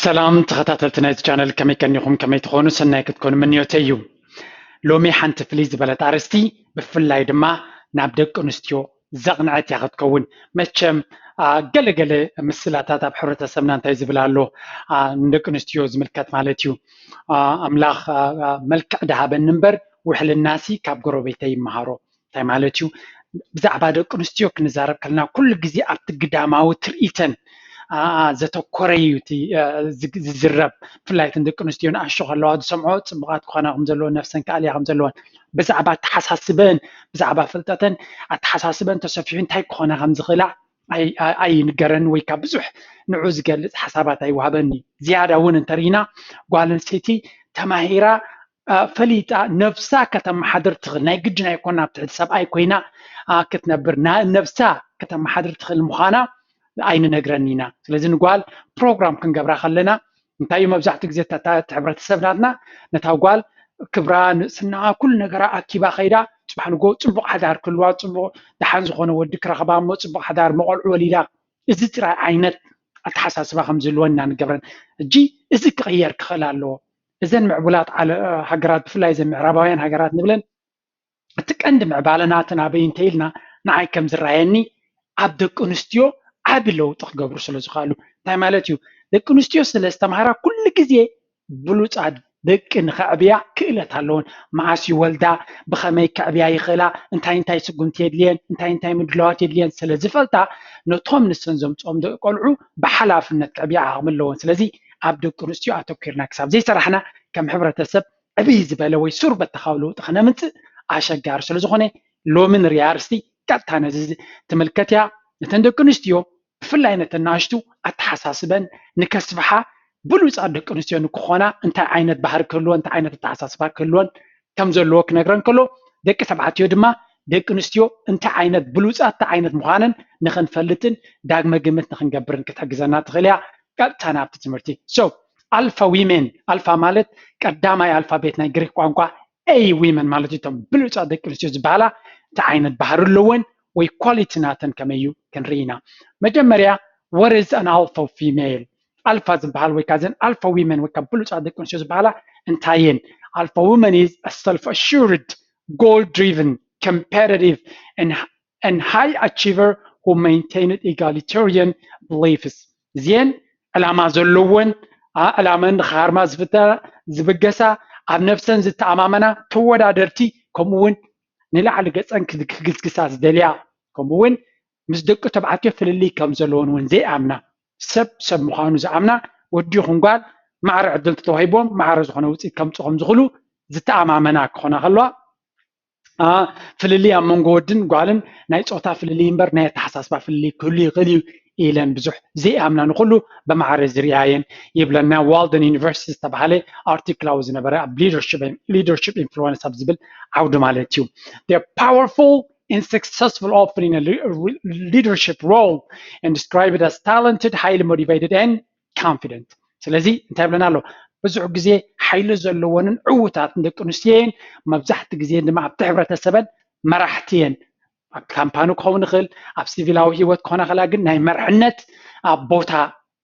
ሰላም ተኸታተልቲ ናይዚ ቻነል፣ ከመይ ቀኒኹም? ከመይ ትኾኑ? ሰናይ ክትኮኑ ምንዮተይ እዩ። ሎሚ ሓንቲ ፍልይ ዝበለት ኣርእስቲ፣ ብፍላይ ድማ ናብ ደቂ ኣንስትዮ ዘቕንዐት እያ ክትከውን። መቸም ገለገለ ምስላታት ኣብ ሕብረተሰብና እንታይ ዝብል ኣሎ፣ ንደቂ ኣንስትዮ ዝምልከት ማለት እዩ። ኣምላኽ መልክዕ ደሃበኒ እምበር ውሕልናሲ ካብ ጎረቤተይ ይመሃሮ። እንታይ ማለት እዩ? ብዛዕባ ደቂ ኣንስትዮ ክንዛረብ ከለና ኩሉ ግዜ ኣብቲ ግዳማዊ ትርኢተን ዘተኮረ እዩ እቲ ዝዝረብ። ብፍላይ እተን ደቂ ኣንስትዮ ንኣሽቱ ከለዋ ዝሰምዖ ጽቡቓት ክኾና ከም ዘለወን፣ ነፍሰን ክኣልያ ከም ዘለወን፣ ብዛዕባ ኣተሓሳስበን፣ ብዛዕባ ፍልጠተን፣ ኣተሓሳስበን ተሰፊሑ እንታይ ክኾና ከም ዝኽእላ ኣይንገረን ወይ ካብ ብዙሕ ንዑ ዝገልጽ ሓሳባት ኣይወሃበን እዩ። ዝያዳ እውን እንተርኢና ጓል ኣንስተይቲ ተማሂራ ፈሊጣ ነብሳ ከተመሓድር ትኽእል፣ ናይ ግድን ኣይኮና ኣብ ትሕቲ ሰብኣይ ኮይና ክትነብር፣ ነብሳ ከተመሓድር ትኽእል ምዃና ኣይንነግረን ኢና። ስለዚ ንጓል ፕሮግራም ክንገብራ ከለና እንታይ እዩ መብዛሕትኡ ግዜ እቲ ሕብረተሰብ ናትና ነታ ጓል ክብራ፣ ንእስናኣ፣ ኩሉ ነገራ ኣኪባ ከይዳ፣ ጽባሕ ንጎ ጽቡቕ ሓዳር ክህልዋ፣ ጽቡቕ ደሓን ዝኾነ ወዲ ክረኽባ እሞ ጽቡቕ ሓዳር መቆልዑ ወሊዳ፣ እዚ ጥራይ ዓይነት ኣተሓሳስባ ከም ዝህልወን ኢና ንገብረን። ሕጂ እዚ ክቕየር ክኽእል ኣለዎ። እዘን ምዕቡላት ሃገራት፣ ብፍላይ እዘን ምዕራባውያን ሃገራት ንብለን፣ እቲ ቀንዲ ምዕባለ ናተን ኣበይ እንተ ኢልና፣ ንዓይ ከም ዝረኣየኒ ኣብ ደቂ ኣንስትዮ ዓቢ ለውጢ ክገብሩ ስለ ዝኽኣሉ። እንታይ ማለት እዩ? ደቂ ኣንስትዮ ስለ ዝተምሃራ ኩሉ ግዜ ብሉጻት ደቂ ንኸዕብያ ክእለት ኣለወን። መዓስ ይወልዳ፣ ብኸመይ ከዕብያ ይኽእላ፣ እንታይ እንታይ ስጉምቲ የድልየን፣ እንታይ እንታይ ምድላዋት የድልየን ስለ ዝፈልጣ፣ ነቶም ንሰን ዘምጽኦም ደቂ ቆልዑ ብሓላፍነት ከዕብያ ዓቕሚ ኣለወን። ስለዚ ኣብ ደቂ ኣንስትዮ ኣተኲርና ክሳብ ዘይሰራሕና ከም ሕብረተሰብ ዕብይ ዝበለ ወይ ሱር በተኻዊ ለውጢ ከነምጽእ ኣሸጋሪ ስለ ዝኾነ፣ ሎሚ ንሪኣ ኣርእስቲ ቀጥታ ነዚ ትምልከት እያ። ነተን ደቂ ኣንስትዮ ብፍላይ ነተን ንኣሽቱ ኣተሓሳስበን ንከስፍሓ ብሉፃት ደቂ ኣንስትዮ ንክኾና እንታይ ዓይነት ባህሪ ክህልወን እንታይ ዓይነት ኣተሓሳስባ ክህልወን ከም ዘለዎ ክነግረን ከሎ፣ ደቂ ተባዕትዮ ድማ ደቂ ኣንስትዮ እንታይ ዓይነት ብሉፃት እንታይ ዓይነት ምዃነን ንክንፈልጥን ዳግመ ግምት ንክንገብርን ክትሕግዘና ትኽእል እያ። ቀጥታ ናብቲ ትምህርቲ። So ኣልፋ ዊሜን፣ ኣልፋ ማለት ቀዳማይ ኣልፋቤት ናይ ግሪክ ቋንቋ ኤ ዊመን ማለት እዩ። እቶም ብሉፃት ደቂ ኣንስትዮ ዝበሃላ እንታይ ዓይነት ባህሪ ኣለወን ወይ ኳሊቲ ናተን ከመይ እዩ ክንርኢ ኢና። መጀመርያ what is an alpha female? ኣልፋ ዝበሃል ወይ ከዓ ዘን ኣልፋ ዊመን ወይ ከዓ ብሉፃት ደቂ ኣንስትዮ ዝበሃላ እንታይ እየን? Alpha woman is a self-assured, goal-driven, competitive and and high achiever who maintained egalitarian beliefs. እዚኤን ዕላማ ዘለወን፣ ዕላመን ንክሃርማ ዝፍተና፣ ዝብገሳ፣ ኣብ ነብሰን ዝተኣማመና፣ ተወዳደርቲ፣ ከምኡ እውን ንላዕሊ ገፀን ክግስግሳ ዝደልያ፣ ከምኡ እውን ምስ ደቂ ተባዕትዮ ፍልልይ ከም ዘለወን እውን ዘይኣምና፣ ሰብ ሰብ ምዃኑ ዝኣምና፣ ወዲ ይኹን ጓል ማዕረ ዕድል ተተዋሂቦም ማዕረ ዝኾነ ውፅኢት ከምፅኡ ከም ዝኽእሉ ዝተኣማመና ክኾና ከለዋ፣ ፍልልይ ኣብ መንጎ ወድን ጓልን ናይ ፆታ ፍልልይ እምበር ናይ ኣተሓሳስባ ፍልልይ ክህሉ ይኽእል እዩ ኢለን ብዙሕ ዘይኣምና፣ ንኹሉ ብማዕረ ዝርኣየን ይብለና። ዋልደን ዩኒቨርሲቲ ዝተባሃለ ኣርቲክላዊ ዝነበረ ኣብ leadership influence ኣብ ዝብል ዓውዲ ማለት እዩ። They're powerful and successful, often in a leadership role, and described as talented, highly motivated and confident. ስለዚ እንታይ ይብለና ኣሎ? ብዙሕ ግዜ ሓይሊ ዘለወንን ዕዉታትን ደቂ ኣንስትዮ እየን። መብዛሕቲ ግዜ ድማ ኣብቲ ሕብረተሰበን መራሕቲ እየን። ኣብ ካምፓኒ ክኸውን ይኽእል፣ ኣብ ሲቪላዊ ህይወት ክኾና ከላ ግን ናይ መርሕነት ኣብ ቦታ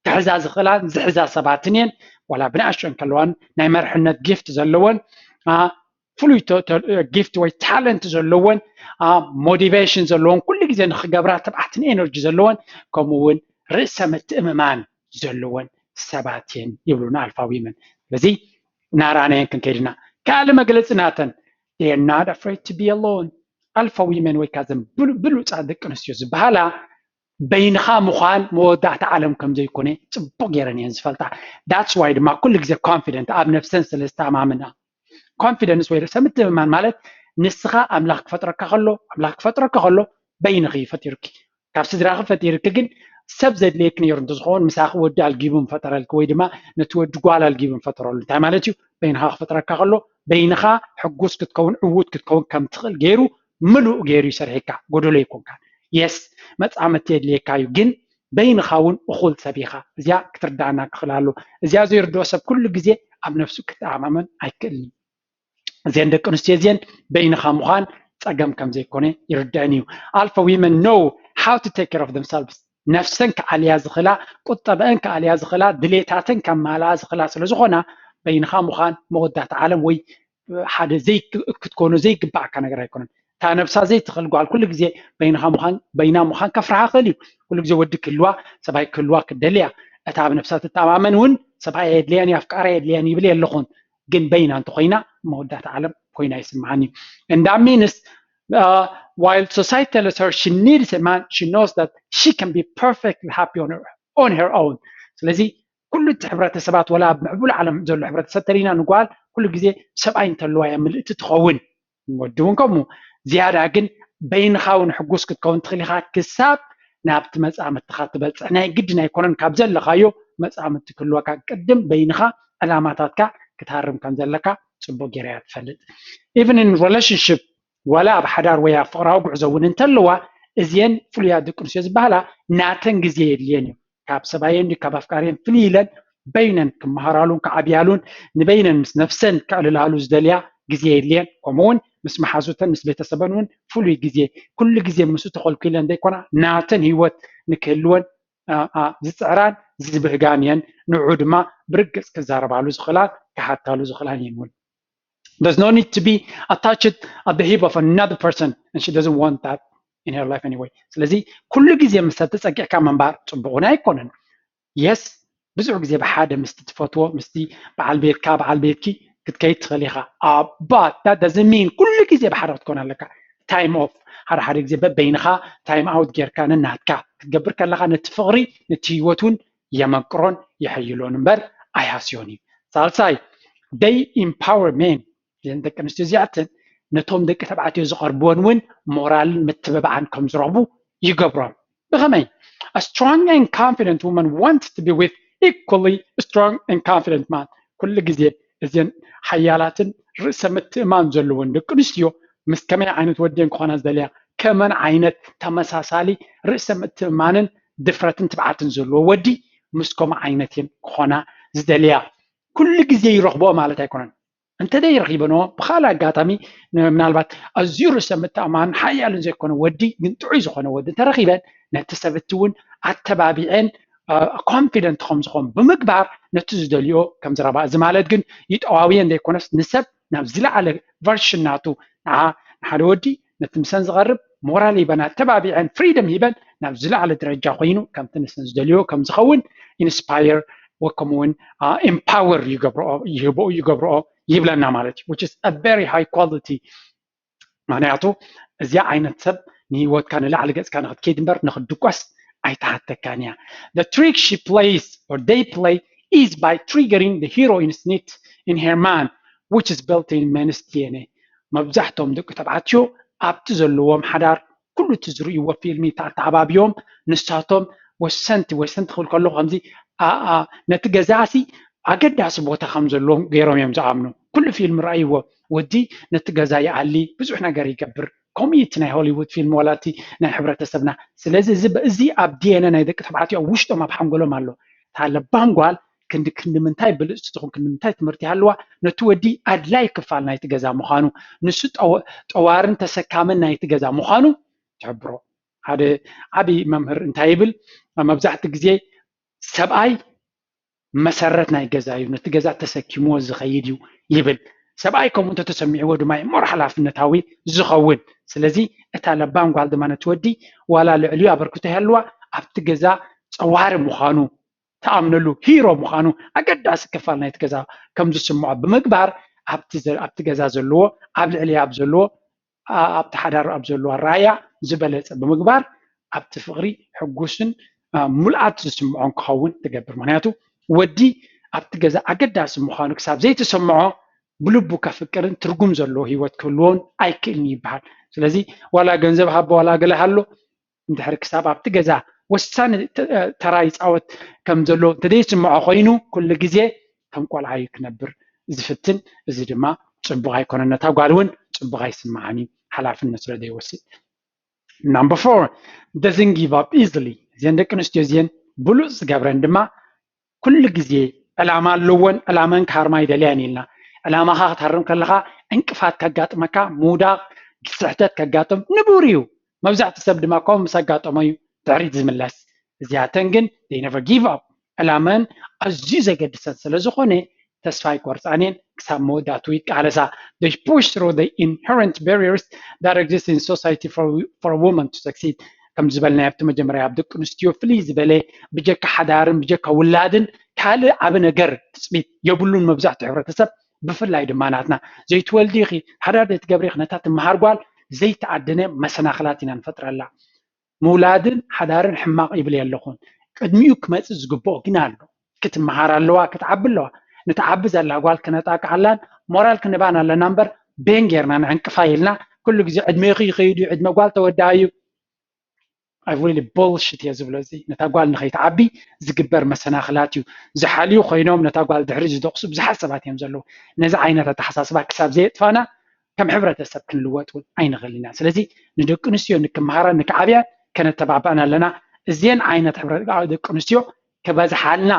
ክሕዛ ዝኽእላን ዝሕዛ ሰባትን እየን። ዋላ ብንኣሽቶን ከለዋን ናይ መርሕነት ጊፍት ዘለወን፣ ፍሉይ ጊፍት ወይ ታለንት ዘለወን፣ ሞቲቬሽን ዘለወን፣ ኩሉ ግዜ ንክገብራ ትብዓትን ኤነርጂ ዘለወን፣ ከምኡ እውን ርእሰ ምትእምማን ዘለወን ሰባት እየን ይብሉና ኣልፋ ዊመን። ስለዚ እናረኣናየን ክንከይድ ኢና። ካልእ መግለፂ ናተን፣ they are not afraid to be alone። ኣልፋ ዊመን ወይ ከዓ ዘን ብሉፃት ደቂ ኣንስትዮ ዝበሃላ በይንኻ ምዃን መወዳእታ ዓለም ከም ዘይኮነ ፅቡቕ ገይረን እየን ዝፈልጣ። That's why ድማ ኩሉ ግዜ ኮንፊደንት ኣብ ነብሰን ስለ ዝተኣማምና። ኮንፊደንስ ወይ ርእሰ ምትእምማን ማለት ንስኻ ኣምላኽ ክፈጥረካ ከሎ፣ ኣምላኽ ክፈጥረካ ከሎ በይንኺ እዩ ፈጢሩኪ። ካብ ስድራኺ ፈጢርኪ ግን ሰብ ዘድልየኪ ነይሩ እንተዝኸውን ምሳኺ ወዲ ኣልጊቡ ምፈጠረልኪ ወይ ድማ ነቲ ወዲ ጓል ኣልጊቡ ምፈጠረሉ። እንታይ ማለት እዩ? በይንኻ ክፈጥረካ ከሎ በይንኻ ሕጉስ ክትከውን ዕዉት ክትከውን ከም ትኽእል ገይሩ ምሉእ ገይሩ ይሰርሐካ፣ ጎደሎ ይኮንካ። የስ መፃመቲ የድልየካ እዩ፣ ግን በይንኻ እውን እኹል ሰብ ኢኻ። እዚኣ ክትርዳእና ክኽእል ኣሎ። እዚኣ ዘይርድኦ ሰብ ኩሉ ግዜ ኣብ ነፍሱ ክተኣማመን ኣይክእልን እዩ። እዚአን ደቂ ኣንስትዮ እዚአን በይንኻ ምዃን ፀገም ከም ዘይኮነ ይርደአን እዩ። ኣልፋ ዊመን know how to take care of themselves። ነፍሰን ክኣልያ ዝኽእላ፣ ቁጠበአን ክኣልያ ዝኽእላ፣ ድሌታተን ከማልኣ ዝኽእላ ስለ ዝኾና፣ በይንኻ ምዃን መወዳእታ ዓለም ወይ ሓደ ዘይክ- ክትኮኖ ዘይግባኣካ ነገር ኣይኮነን። እታ ነብሳ ዘይትኽእል ጓል ኩሉ ግዜ በይንኻ ምዃን በይና ምዃን ከፍርሓ ክእል እዩ። ኩሉ ግዜ ወዲ ክህልዋ ሰብኣይ ክህልዋ ክትደሊ እያ። እታ ኣብ ነብሳ ትተኣማመን እውን ሰብኣይ ኣየድልያን እዩ ኣፍቃሪ ኣየድልያን ይብል የለኹን። ግን በይና እንተኮይና መወዳእታ ዓለም ኮይና ይስምዓኒ። And that means uh, while society tells her she needs a man, she knows that she can be perfectly happy on her, on her own. ስለዚ ኩሉ እቲ ሕብረተሰባት ወላ ኣብ ምዕቡል ዓለም ዘሎ ሕብረተሰብ ተሪና ንጓል ኩሉ ግዜ ሰብኣይ እንተለዋ እያ ምልእቲ ትኸውን። ወዲ እውን ከምኡ። ዝያዳ ግን በይንኻ እውን ሕጉስ ክትከውን ትኽእል ኢኻ ክሳብ ናብቲ መጻምድትኻ ትበጽሕ። ናይ ግድን ኣይኮነን ካብ ዘለኻዮ መጻምድቲ ክህልወካ ቅድም በይንኻ ዕላማታትካ ክትሃርም ከም ዘለካ ጽቡቅ ጌራ እያ ትፈልጥ። Even in relationship ዋላ ኣብ ሓዳር ወይ ኣብ ፍቕራዊ ጉዕዞ እውን እንተለዋ እዚአን ፍሉያት ደቂ ኣንስትዮ ዝበሃላ ናተን ግዜ የድልየን እዩ። ካብ ሰብኣየን ድዩ ካብ ኣፍቃሪየን ፍልይ ኢለን በይነን ክመሃራሉን ክዓብያሉን ንበይነን ምስ ነፍሰን ከዕልላሉ ዝደልያ ግዜ የድልየን። ከምኡ እውን ምስ መሓዙተን ምስ ቤተሰበን እውን ፍሉይ ግዜ ኩሉ ግዜ ምስ ተኾልኩለን ዘይኮና ናተን ህይወት ንክህልወን ዝፅዕራን ዝብህጋን እየን። ንዑ ድማ ብርግፅ ክዛረባሉ ዝኽእላን ክሓታሉ ዝኽእላን እየን እውን። There's no need to be attached at the hip of another person and she doesn't want that in her life anyway. ስለዚ ኩሉ ግዜ ምስ ሰብ ተፀጊዕካ ምንባር ፅቡቕ እውን ኣይኮነን። Yes ብዙሕ ግዜ ብሓደ ምስቲ ትፈትዎ ምስቲ በዓል ቤትካ በዓል ቤትኪ ክትከይድ ትኽእል ኢኻ። But that doesn't mean ኩሉ ግዜ ብሓደ ክትኮን ኣለካ። Time off ሓደ ሓደ ግዜ በበይንኻ time out ጌርካ ነናትካ ክትገብር ከለኻ ነቲ ፍቕሪ ነቲ ህይወት እውን የመቅሮን የሐይሎን እምበር ኣይሃስዮን እዩ። ሳልሳይ they empower men እዘን ደቂ ኣንስትዮ እዚኣተን ነቶም ደቂ ተባዕትዮ ዝቐርብወን እውን ሞራልን ምትብባዕን ከም ዝረኽቡ ይገብሮም። ብኸመይ? A strong and confident woman wants to be with equally strong and confident man. ኩሉ ግዜ እዘን ሓያላትን ርእሰ ምትእማን ዘለዎን ደቂ ኣንስትዮ ምስ ከመይ ዓይነት ወዲ እየን ክኾና ዝደልያ? ከመን ዓይነት ተመሳሳሊ ርእሰ ምትእማንን ድፍረትን ትብዓትን ዘለዎ ወዲ ምስ ከምኡ ዓይነት እየን ክኾና ዝደልያ። ኩሉ ግዜ ይረኽብኦ ማለት ኣይኮነን። እንተ ደይረኺበንኦ ብካልእ ኣጋጣሚ ምናልባት ኣዝዩ ርእሰ ምትእማን ሓያልን ዘይኮነ ወዲ ግን ጥዑይ ዝኾነ ወዲ እንተረኺበን ነቲ ሰብ እቲ እውን ኣተባቢዐን confident ከም ዝኾን ብምግባር ነቲ ዝደልዮ ከም ዝረባ። እዚ ማለት ግን ይጠዋውየን ዘይኮነስ ንሰብ ናብ ዝለዓለ version ናቱ ንዓ ንሓደ ወዲ ነቲ ምሰን ዝቐርብ ሞራል ሂበን ኣተባቢዐን freedom ሂበን ናብ ዝለዓለ ደረጃ ኮይኑ ከምቲ ንሰን ዝደልዮ ከም ዝኸውን inspire ወይ ከምኡ እውን empower ይገብርኦ ይህብኦ ይገብርኦ ይብለና ማለት እዩ። Which is a very high quality ምክንያቱ እዚኣ ዓይነት ሰብ ንህይወትካ ንላዕሊ ገፅካ ንክትከይድ እምበር ንክትድቆስ ኣይተሓተካን እያ። The trick she plays or they play is by triggering the hero instinct in her man which is built in men's D N A. መብዛሕትኦም ደቂ ተባዕትዮ ኣብቲ ዘለዎም ሓዳር ኩሉ እቲ ዝርእይዎ ፊልሚ ተኣተዓባብዮም ንሳቶም ወሰንቲ ወሰንቲ ክብል ከለኹ ከምዚ ነቲ ገዛሲ ኣገዳሲ ቦታ ከም ዘለዎም ገይሮም እዮም ዝኣምኑ። ኩሉ ፊልም ረኣይዎ፣ ወዲ ነቲ ገዛ ይኣሊ፣ ብዙሕ ነገር ይገብር። ከምኡ እዩ እቲ ናይ ሆሊውድ ፊልም ዋላ እቲ ናይ ሕብረተሰብና። ስለዚ እዚ እዚ ኣብ ዲኤንኤ ናይ ደቂ ተባዕትዮ ኣብ ውሽጦም ኣብ ሓንጎሎም ኣሎ። እታ ለባም ጓል ክንዲ ክንዲ ምንታይ ብልፅቲ ትኹን ክንዲ ምንታይ ትምህርቲ ይሃልዋ ነቲ ወዲ ኣድላይ ክፋል ናይቲ ገዛ ምዃኑ ንሱ ጠዋርን ተሰካምን ናይቲ ገዛ ምዃኑ ትሕብሮ። ሓደ ዓብዪ መምህር እንታይ ይብል? መብዛሕትኡ ግዜ ሰብኣይ መሰረት ናይ ገዛ እዩ፣ ነቲ ገዛ ተሰኪምዎ ዝኸይድ እዩ ይብል። ሰብኣይ ከምኡ እንተተሰሚዕዎ ድማ እዩ more ሓላፍነታዊ ዝኸውን። ስለዚ እታ ለባም ጓል ድማ ነቲ ወዲ ዋላ ልዕሊኡ ኣበርክቶ ይሃልዋ ኣብቲ ገዛ ፀዋሪ ምዃኑ ትኣምነሉ፣ ሂሮ ምዃኑ ኣገዳሲ ክፋል ናይቲ ገዛ ከም ዝስምዖ ብምግባር ኣብቲ ገዛ ዘለዎ ኣብ ልዕሊኣ ኣብ ዘለዎ ኣብቲ ሓዳር ኣብ ዘለዎ ኣረኣእያ ዝበለፀ ብምግባር ኣብቲ ፍቕሪ ሕጉስን ሙልኣት ዝስምዖን ክኸውን ትገብር። ምክንያቱ ወዲ ኣብቲ ገዛ ኣገዳሲ ምዃኑ ክሳብ ዘይተሰምዖ ብልቡ ከፍቅርን ትርጉም ዘለዎ ህይወት ክህልዎን ኣይክእልን ይበሃል። ስለዚ ዋላ ገንዘብ ሃቦ ዋላ ገለ ሃሎ እንድሕር ክሳብ ኣብቲ ገዛ ወሳኒ ተራ ይፃወት ከም ዘሎ እንተዘይስምዖ ኮይኑ ኩሉ ግዜ ከም ቆልዓ እዩ ክነብር ዝፍትን። እዚ ድማ ፅቡቕ ኣይኮነን፣ ነታ ጓል እውን ፅቡቕ ኣይስምዓን እዩ ሓላፍነት ስለ ዘይወስድ። Number four doesn't give up easily። እዚአን ደቂ ኣንስትዮ እዚአን ብሉፅ ዝገብረን ድማ ኩሉ ግዜ ዕላማ ኣለወን፣ ዕላመን ክሃርማ ይደልያን ኢልና። ዕላማኻ ክትሃርም ከለኻ ዕንቅፋት ከጋጥመካ ምውዳቕ፣ ስሕተት ከጋጥም ንቡር እዩ። መብዛሕትኡ ሰብ ድማ ከምኡ ምስ ኣጋጠሞ እዩ ድሕሪት ዝምለስ። እዚኣተን ግን they never give up። ዕላመን ኣዝዩ ዘገድሰን ስለ ዝኾነ ተስፋ ኣይቆርፃን እየን፣ ክሳብ መወዳእትኡ ይቃለሳ። They push through the inherent barriers that exist in society for, for a woman to succeed። ከም ዝበልናዮ ኣብቲ መጀመርያ ኣብ ደቂ ኣንስትዮ ፍልይ ዝበለ ብጀካ ሓዳርን ብጀካ ውላድን ካልእ ዓቢ ነገር ትፅቢት የብሉን። መብዛሕትኡ ሕብረተሰብ ብፍላይ ድማ ናትና ዘይትወልዲ ኢኺ ሓዳር ዘይትገብሪ ኢኺ ነታ ትመሃር ጓል ዘይተኣደነ መሰናኽላት ኢና ንፈጥረላ። ምውላድን ሓዳርን ሕማቕ ይብል የለኹን። ቅድሚኡ ክመፅእ ዝግብኦ ግን ኣሎ። ክትመሃር ኣለዋ፣ ክትዓቢ ኣለዋ። ንትዓቢ ዘላ ጓል ክነጣቅዓላን ሞራል ክንባን ኣለና እምበር ቤን ጌርና ንዕንቅፋ ኢልና ኩሉ ግዜ ዕድሜኺ ይኸይድ እዩ፣ ዕድመ ጓል ተወዳኣ እዩ። I really bullshit እየ ዝብሎ። እዚ ነታ ጓል ንኸይትዓቢ ዝግበር መሰናኽላት እዩ። ዝሓልዩ ኮይኖም ነታ ጓል ድሕሪ ዝደቕሱ ብዙሓት ሰባት እዮም ዘለዉ። ነዚ ዓይነት ኣተሓሳስባ ክሳብ ዘየጥፋና ከም ሕብረተሰብ ክንልወጥ እውን ኣይንኽእል ኢና። ስለዚ ንደቂ ኣንስትዮ ንክመሃራ ንክዓብያ ከነተባብዐን ኣለና። እዚአን ዓይነት ሕብረ ደቂ ኣንስትዮ ክበዝሓልና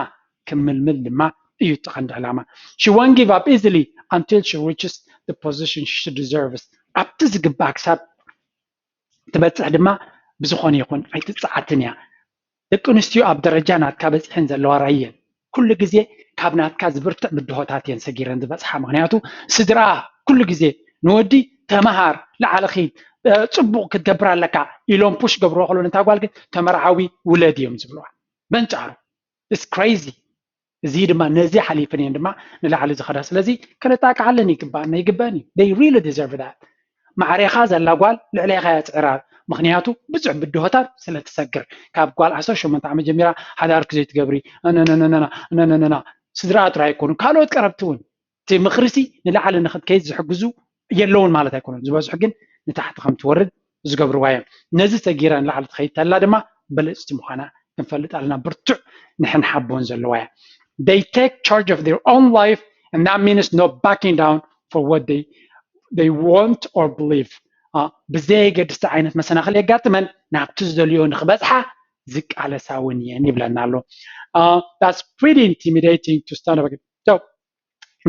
ክምልምል ድማ እዩ እቲ ቀንዲ ዕላማ። She won't give up easily until she reaches the position she deserves። ኣብቲ ዝግባእ ክሳብ ትበፅሕ ድማ ብዝኾነ ይኹን ኣይትፀዓትን እያ። ደቂ ኣንስትዮ ኣብ ደረጃ ናትካ በፂሐን ዘለዋ ራእየን ኩሉ ግዜ ካብ ናትካ ዝብርትዕ ብድሆታት እየን ሰጊረን ዝበፅሓ። ምክንያቱ ስድራ ኩሉ ግዜ ንወዲ ተመሃር፣ ላዕሊ ኺድ፣ እ፣ ፅቡቕ ክትገብር ኣለካ ኢሎም ፑሽ ገብርዎ ከሎ ነታ ጓል ግን ተመርዓዊ ውለድ እዮም ዝብልዋ በንጫሩ። It's crazy። እዚ ድማ ነዚ ሓሊፍን እየን ድማ ንላዕሊ ዝኸዳ። ስለዚ ከነጣቅዓለን ይግባእና፣ ይግበአን እዩ። They really deserve that። ማዕሬኻ ዘላ ጓል ልዕሌኻ እያ ፅዕራ። ምክንያቱ ብዙሕ ብድሆታት ስለ ትሰግር ካብ ጓል ዓሰርተ ሸሞንተ ዓመት ጀሚራ ሓዳርኪ ዘይትገብሪ ነነነነና ነነነና ስድራ ጥራይ ኣይኮኑ ካልኦት ቀረብቲ እውን እቲ ምኽርሲ ንላዕሊ ንክትከይድ ዝሕግዙ የለውን ማለት ኣይኮኑን። ዝበዝሑ ግን ንታሕቲ ከም ትወርድ ዝገብርዋ እዮም። ነዚ ሰጊራ ንላዕሊ ትኸይድ ተላ ድማ በለፅቲ ምዃና ክንፈልጥ ኣለና። ብርቱዕ ንሕንሓቦን ዘለዋ እያ። They take charge of their own life and that means no backing down for what they, they want or believe። አ፣ ብዘየገድስቲ ዓይነት መሰናኽል የጋጥመን ናብቲ ዝደልዮ ንክበፅሓ ዝቃለሳ እውን እየን ይብለና ኣሎ። አ፣ that's pretty intimidating to stand up against። So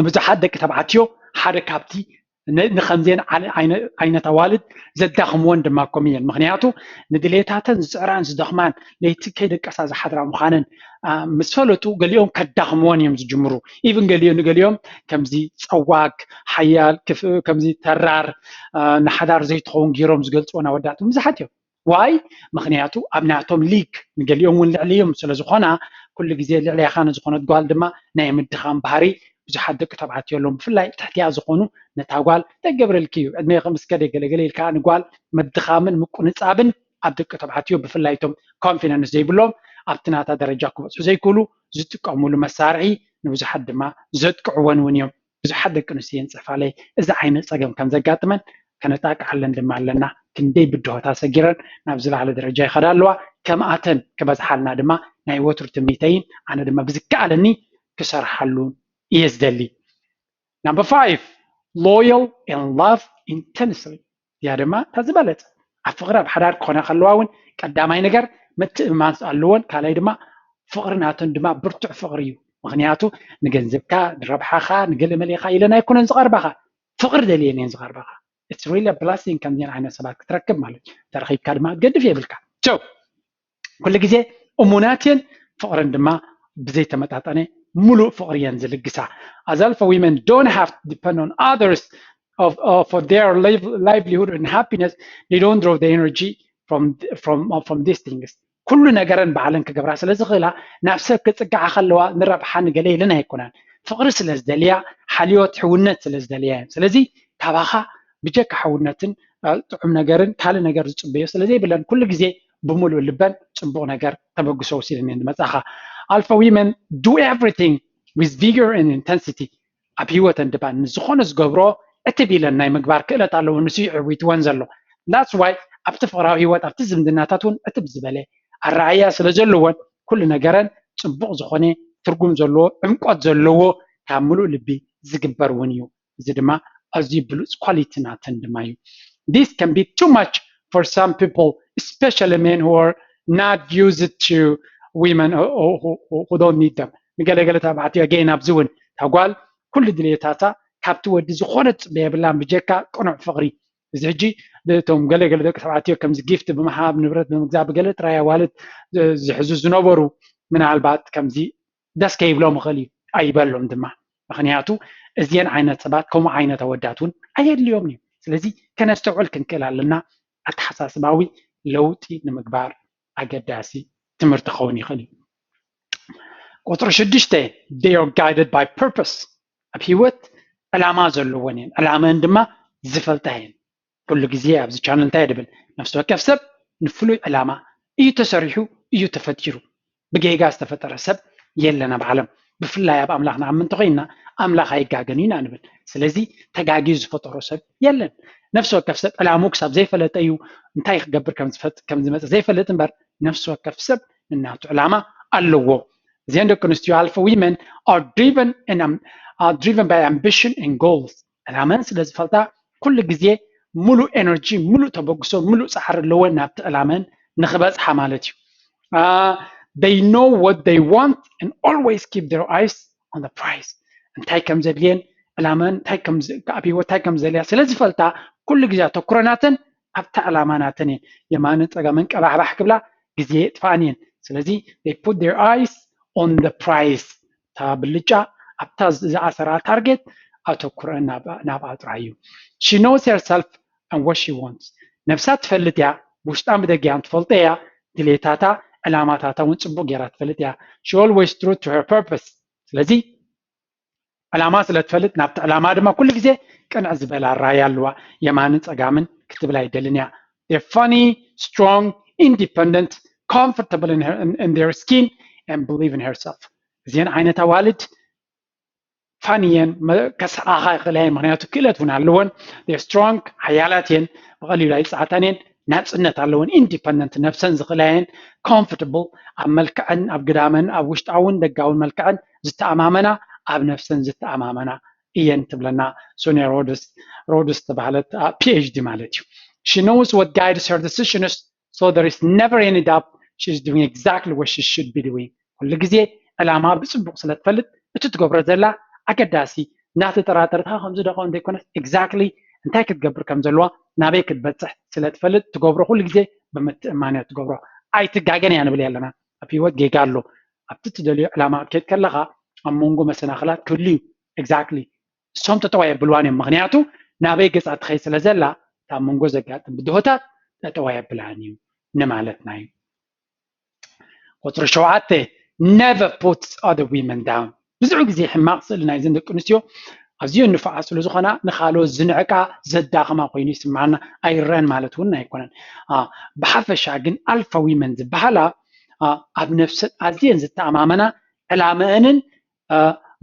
ንብዙሓት ደቂ ተባዕትዮ ሓደ ካብቲ ን-፣ ንከምዚአን ዓለ-፣ ዓይነ-፣ ዓይነት ኣዋልድ ዘዳኽምወን ድማ ኮም እየን። ምክንያቱ ንድሌታተን ዝፅዕራን ዝደኽማን ለይቲ ከይደቀሳ ዝሓድራ ምዃነን፣ አ፣ ምስ ፈለጡ ገሊኦም ከዳኽምወን እዮም ዝጅምሩ። ኢቭን ገሊኦ-፣ ንገሊኦም ከምዚ ፀዋግ፣ ሓያል፣ ክፍ-፣ ከምዚ ተራር፣ አ፣ ንሓዳር ዘይትኸውን ገይሮም ዝገልፅወን ኣወዳት እውን ብዙሓት እዮም። ዋይ? ምክንያቱ ኣብ ናቶም ሊግ ንገሊኦም እውን ልዕሊ እዮም ስለ ዝኾና ኩሉ ግዜ ልዕሌኻ ንዝኾነት ጓል ድማ ናይ ምድኻም ባህሪ ብዙሓት ደቂ ተባዕትዮ ኣለዎም። ብፍላይ ትሕቲያ ዝኾኑ ነታ ጓል ተገብረልኪ እዩ ዕድሜኺ ምስ ከደ ገለገለ ኢልካ ንጓል ምድኻምን ምቁንጻብን ኣብ ደቂ ተባዕትዮ ብፍላይ እቶም ኮንፊደንስ ዘይብሎም ኣብቲ ናታ ደረጃ ክበፅሑ ዘይክእሉ ዝጥቀሙሉ መሳርሒ ንብዙሓት ድማ ዘጥቅዕወን እውን እዮም። ብዙሓት ደቂ ኣንስትዮ የንፅፋለይ እዚ ዓይነት ፀገም ከም ዘጋጥመን ከነጣቅዓለን ድማ ኣለና። ክንደይ ብድሆታት ሰጊረን ናብ ዝለዓለ ደረጃ ይኸዳ ኣለዋ። ከምኣተን ክበዝሓልና ድማ ናይ ወትሩ ትምኒተይን ኣነ ድማ ብዝከኣለኒ ክሰርሓሉ እየ ዝደሊ። Number five, loyal and love intensely። እዚኣ ድማ እታ ዝበለፀ ኣብ ፍቅሪ ኣብ ሓዳር ክኾና ከለዋ እውን ቀዳማይ ነገር ምትእምማን ኣለወን፣ ካልኣይ ድማ ፍቅሪ ናተን ድማ ብርቱዕ ፍቅሪ እዩ። ምክንያቱ ንገንዘብካ ንረብሓኻ ንገለ መሌኻ ኢለን ኣይኮነን ዝቐርባኻ፣ ፍቅሪ ደልየን እየን ዝቐርባኻ። It's really a blessing ከምዚአን ዓይነት ሰባት ክትረክብ ማለት እዩ። ተረኺብካ ድማ ክትገድፍ የብልካ። So ኩሉ ግዜ እሙናት እየን፣ ፍቅረን ድማ ብዘይተመጣጠነ ሙሉእ ፍቅሪ እየን ዝልግሳ። As alpha women don't have to depend on others of, uh, for their liv-, livelihood and happiness, they don't draw the energy from, from, uh, from these things. ኩሉ ነገረን ባዕለን ክገብራ ስለ ዝኽእላ ናብ ሰብ ክፅግዓ ከለዋ ንረብሓ ንገለ ኢለን ኣይኮናን። ፍቅሪ ስለ ዝደልያ፣ ሓልዮት ሕውነት ስለ ዝደልያ እየን። ስለዚ ካባኻ ብጀካ ሕውነትን፣ አ፣ ጥዑም ነገርን ካልእ ነገር ዝፅበዮ ስለ ዘይብለን ኩሉ ግዜ ብምሉእ ልበን ፅቡቅ ነገር ተበግሶ ወሲደን እየን ዝመፃኻ። Alpha women do everything with vigor and intensity። ኣብ ህይወተን ድማ ንዝኾነ ዝገብሮ ዕትብ ኢለን ናይ ምግባር ክእለት ኣለዎ። ንሱ እዩ ዕዊትወን ዘሎ። That's why ኣብቲ ፍቅራዊ ህይወት ኣብቲ ዝምድናታት እውን ዕትብ ዝበለ ኣረኣእያ ስለ ዘለወን ኩሉ ነገረን ፅቡቅ ዝኾነ ትርጉም ዘለዎ ዕምቆት ዘለዎ ካብ ምሉእ ልቢ ዝግበር እውን እዩ። እዚ ድማ ኣዝዩ ብሉፅ ኳሊቲ ናተን ድማ እዩ። This can be too much for some people, especially men who are not used to women who, who, who, who don't need them። ንገለገለ ተባዕትዮ again ኣብዚ እውን እታ ጓል ኩሉ ድልየታታ ካብቲ ወዲ ዝኾነ ትፅበዮ የብላን ብጀካ ቅኑዕ ፍቅሪ። እዚ ሕጂ እቶም ገለገለ ደቂ ተባዕትዮ ከምዚ ጊፍት ብምሃብ ንብረት ብምግዛእ ብገለ ጥራይ ኣዋልድ ዝሕዙ ዝነበሩ ምናልባት ከምዚ ደስ ከይብሎም ይኽእል እዩ፣ ኣይበሎም ድማ። ምክንያቱ እዚአን ዓይነት ሰባት ከምኡ ዓይነት ኣወዳት እውን ኣየድልዮም እዩ። ስለዚ ከነስተውዕል ክንክእል ኣለና። ኣተሓሳስባዊ ለውጢ ንምግባር ኣገዳሲ ትምህርቲ ክኸውን ይኽእል እዩ። ቁፅሪ ሽዱሽተ they are guided by purpose። ኣብ ህይወት ዕላማ ዘለወን እየን። ዕላመን ድማ ዝፈልጣ እየን። ኩሉ ግዜ ኣብዚ ቻነል እንታይ ድብል? ነፍሲ ወከፍ ሰብ ንፍሉይ ዕላማ እዩ ተሰሪሑ፣ እዩ ተፈጢሩ። ብጌጋ ዝተፈጠረ ሰብ የለን ኣብ ዓለም። ብፍላይ ኣብ ኣምላኽ ንኣምን እንተኾይንና ኣምላኽ ኣይጋገን እዩ ኢና ንብል። ስለዚ ተጋግዩ ዝፈጠሮ ሰብ የለን። ነፍሲ ወከፍ ሰብ ዕላምኡ ክሳብ ዘይፈለጠ እዩ እንታይ ክገብር ከም ዝፈጥ-፣ ከም ዝመጽእ ዘይፈልጥ እምበር ነፍሲ ወከፍ ሰብ ንናቱ ዕላማ ኣለዎ። እዚአን ደቂ ኣንስትዮ ኣልፋ women are driven and am-, are driven by ambition and goals። ዕላመን ስለ ዝፈልጣ ኩሉ ግዜ ሙሉእ ኤነርጂ፣ ሙሉእ ተበግሶ፣ ሙሉእ ፃዕሪ ኣለወን ናብቲ ዕላመን ንክበፅሓ ማለት እዩ። Uh, they know what they want and always keep their eyes on the prize። እንታይ ከም ዘድልየን ዕላመን እንታይ ከም ዝ-፣ ኣብ ህይወት እንታይ ከም ዘድልያ ስለ ዝፈልጣ ኩሉ ግዜ ኣተኩሮ ናተን ኣብታ ዕላማ ናተን እየን። የማንን ፀጋምን ቀባሕባሕ ክብላ ግዜ የጥፋኣን እየን። ስለዚ they put their eyes on the prize። እታ ብልጫ ኣብታ ዝኣሰራ ታርጌት ኣተኩረን ናብ፣ ናብኣ ጥራይ እዩ። She knows herself and what she wants። ነብሳ ትፈልጥ እያ፣ ውሽጣን ብደጊኣን ትፈልጦ እያ፣ ድሌታታ ዕላማታታ እውን ፅቡቅ ገይራ ትፈልጥ እያ። She always true to her purpose። ስለዚ ዕላማ ስለ ትፈልጥ ናብቲ ዕላማ ድማ ኩሉ ግዜ ቅንዕ ዝበለ ኣራያ ኣለዋ። የማንን ፀጋምን ክትብል ኣይደልን እያ። They're funny, strong, independent, comfortable in, her, in, in their skin and believe in herself። እዚአን ዓይነት ኣዋልድ ፋን እየን፣ መ-፣ ከስሓኻ ይኽእላ እየን፣ ምክንያቱ ክእለት እውን ኣለወን። They're strong፣ ሓያላት እየን፣ ብቐሊሉ ኣይፀዓታን እየን፣ ናፅነት ኣለወን፣ ኢንዲፐንደንት፣ ነብሰን ዝኽእላ እየን፣ ኮምፎርታብል፣ ኣብ መልክዐን፣ ኣብ ግዳመን፣ ኣብ ውሽጣውን ደጋውን መልክዐን ዝተኣማመና፣ ኣብ ነብሰን ዝተኣማመና እየን ትብለና ሶኒያ ሮድስ፣ ሮድስ ዝተባህለት፣ አ፣ ፒ ኤች ዲ ማለት እዩ። She knows what guides her decisions, so there is never any doubt she's doing exactly what she should be doing። ኩሉ ግዜ ዕላማ ብፅቡቅ ስለ ትፈልጥ እቲ ትገብሮ ዘላ ኣገዳሲ እናተጠራጠርካ ከምዚ ደቆ እንተይኮነስ ኤግዛክትሊ እንታይ ክትገብር ከም ዘለዋ ናበይ ክትበፅሕ ስለ ትፈልጥ ትገብሮ ኩሉ ግዜ ብምትእማን እያ ትገብሮ። ኣይትጋገን እያ ንብል ኣለና። ኣብ ህይወት ጌጋ ኣሎ። ኣብቲ ትደልዮ ዕላማ ክትከድ ከለኻ ኣብ መንጎ መሰናኽላት ክህሉ እዩ። ኤግዛክትሊ እሶም ጠጠው ኣየብልዋን እዮም። ምክንያቱ ናበይ ገፃ ትኸይድ ስለ ዘላ እታ ኣብ መንጎ ዘጋጥም ብድሆታት ጠጠው ኣየብላን እዩ ንማለትና እዩ። ቁፅሪ ሸውዓተ never puts other women down። ብዙሕ ግዜ ሕማቕ ስእሊ ናይዘን ደቂ ኣንስትዮ ኣዝዮ ንፉዓት ስለ ዝኾና ንኻልኦት ዝንዕቃ ዘዳኽማ ኮይኑ ይስምዓና ኣይረአን ማለት እውን ኣይኮነን። አ፣ ብሓፈሻ ግን ኣልፋ ዊመን ዝበሃላ፣ አ፣ ኣብ ነፍሰን ኣዝየን ዝተኣማመና ዕላመአንን፣ አ፣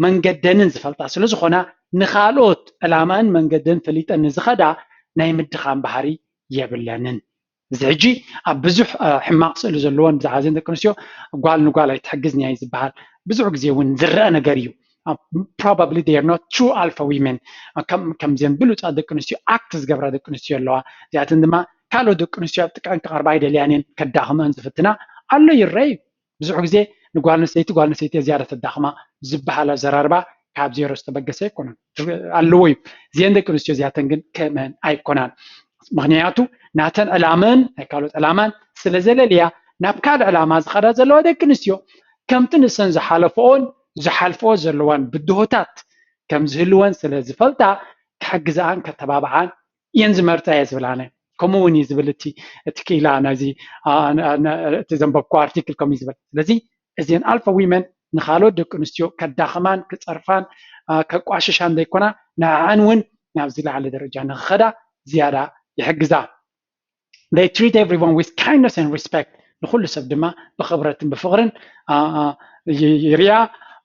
መንገደንን ዝፈልጣ ስለ ዝኾና ንኻልኦት ዕላማን መንገደን ፈሊጠን ንዝኸዳ ናይ ምድኻም ባህሪ የብለንን። እዚ ሕጂ ኣብ ብዙሕ፣ አ፣ ሕማቕ ስእሊ ዘለዎን ብዛዕባ እዘን ደቂ ኣንስትዮ ጓል ንጓል ኣይትሕግዝን እያ እዩ ዝበሃል። ብዙሕ ግዜ እውን ዝረአ ነገር እዩ። አ፣ probably they are not true alpha women። አ፣ ከም፣ ከምዘን ብሉፃት ደቂ ኣንስትዮ ኣክት ዝገብራ ደቂ ኣንስትዮ ኣለዋ። እዚኣተን ድማ ካልኦት ደቂ ኣንስትዮ ኣብ ጥቃን ክቐርባ ኣይደልያን እየን፣ ከዳኽመን ዝፍትና ኣሎ ይረአ እዩ። ብዙሕ ግዜ ንጓል ኣንስተይቲ ጓል ኣንስተይቲ እያ ዝያዳ ተዳኽማ ዝበሃል ኣዘራርባ ካብ ዜሮ ዝተበገሰ ኣይኮነን፣ ኣለዎ እዩ። እዚአን ደቂ ኣንስትዮ እዚኣተን ግን ከምአን ኣይኮናን። ምክንያቱ ናተን ዕላመን ናይ ካልኦት ዕላማን ስለ ዘለልያ ናብ ካልእ ዕላማ ዝኸዳ ዘለዋ ደቂ ኣንስትዮ ከምቲ ንሰን ዝሓለፈኦን ዝሓልፈኦ ዘለዋን ብድሆታት ከም ዝህልወን ስለ ዝፈልጣ ክሕግዝኣን ከተባብዓን እየን ዝመርፃ እየ ዝብል ኣነ። ከምኡ እውን እዩ ዝብል እቲ፣ እቲ ክኢላ ናይዚ፣ አ፣ አ፣ አ፣ እቲ ዘንበብኩ ኣርቲክል ከምኡ እዩ ዝብል። ስለዚ እዚአን ኣልፋ ዊመን ንኻልኦት ደቂ ኣንስትዮ ከዳኽማን ክፀርፋን፣ አ፣ ከቋሽሻን ዘይኮና ንዕዐን እውን ናብዚ ላዕሊ ደረጃ ንክኸዳ ዝያዳ ይሕግዛ። They treat everyone with kindness and respect። ንኩሉ ሰብ ድማ ብኽብረትን ብፍቕርን፣ አ፣ አ፣ ይ-፣ ይርያ።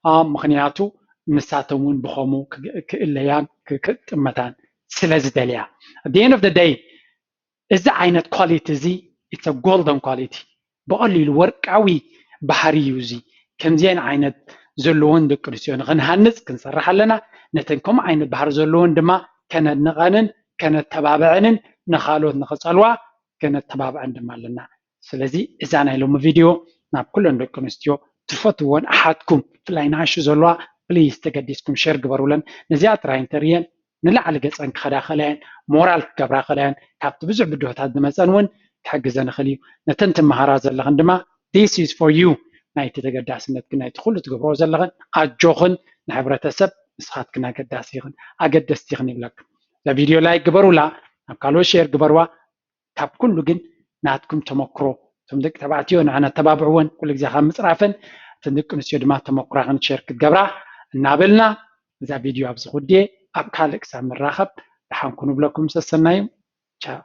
አ፣ ምኽንያቱ ንሳቶም እውን ብኸምኡ ክ-፣ ክእለያን ክ-፣ ክጥመታን ስለ ዝደልያ። At the end of the day እዚ ዓይነት ኳሊቲ እዚ it's a golden quality። ብቐሊሉ ወርቃዊ ባህሪ እዩ እዚ። ከምዚአን ዓይነት ዘለዎን ደቂ ኣንስትዮ ንኽንሃንፅ ክንሰርሕ ኣለና። ነተን ከምኡ ዓይነት ባህሪ ዘለዎን ድማ ከነድንቐንን ከነተባብዐንን ንኻልኦት ንኽፀልዋ ከነተባብዐን ድማ ኣለና። ስለዚ እዛ ናይ ሎሚ ቪድዮ ናብ ኩለን ደቂ ኣንስትዮ ትፈትዎን ኣሓትኩም ብፍላይ ንኣሹ ዘለዋ ፕሊዝ ተገዲስኩም ሸር ግበሩለን። ነዚኣ ጥራይ እንተርእየን ንላዕሊ ገፀን ክኸዳ ከለያን ሞራል ክገብራ ከለያን ካብቲ ብዙሕ ብድሆታት ዝመፀን እውን ክሕግዘን ይኽእል እዩ። ነተን ትመሃራ ዘለኽን ድማ this is for you። ናይቲ ተገዳስነትክን ናይቲ ኩሉ ትገብርዎ ዘለኽን ኣጆኽን ንሕብረተሰብ ንስኻትክን ኣገዳሲ ኢኽን ኣገደስቲ ኢኽን ይብለኩም። እዛ ቪድዮ ላይክ ግበሩላ፣ ናብ ካልኦት ሼር ግበርዋ። ካብ ኩሉ ግን ናትኩም ተመክሮ እቶም ደቂ ተባዕትዮ ንዓና ተባብዕወን ኩሉ ግዜ ካብ ምፅራፈን እተን ደቂ ኣንስትዮ ድማ ተመክራኽን ሸር ክትገብራ እናበልና እዛ ቪድዮ ኣብዚ ኩድየ ኣብ ካልእ ክሳብ ንራኸብ ደሓንኩ ንብለኩም ሰሰናዩ ቻው።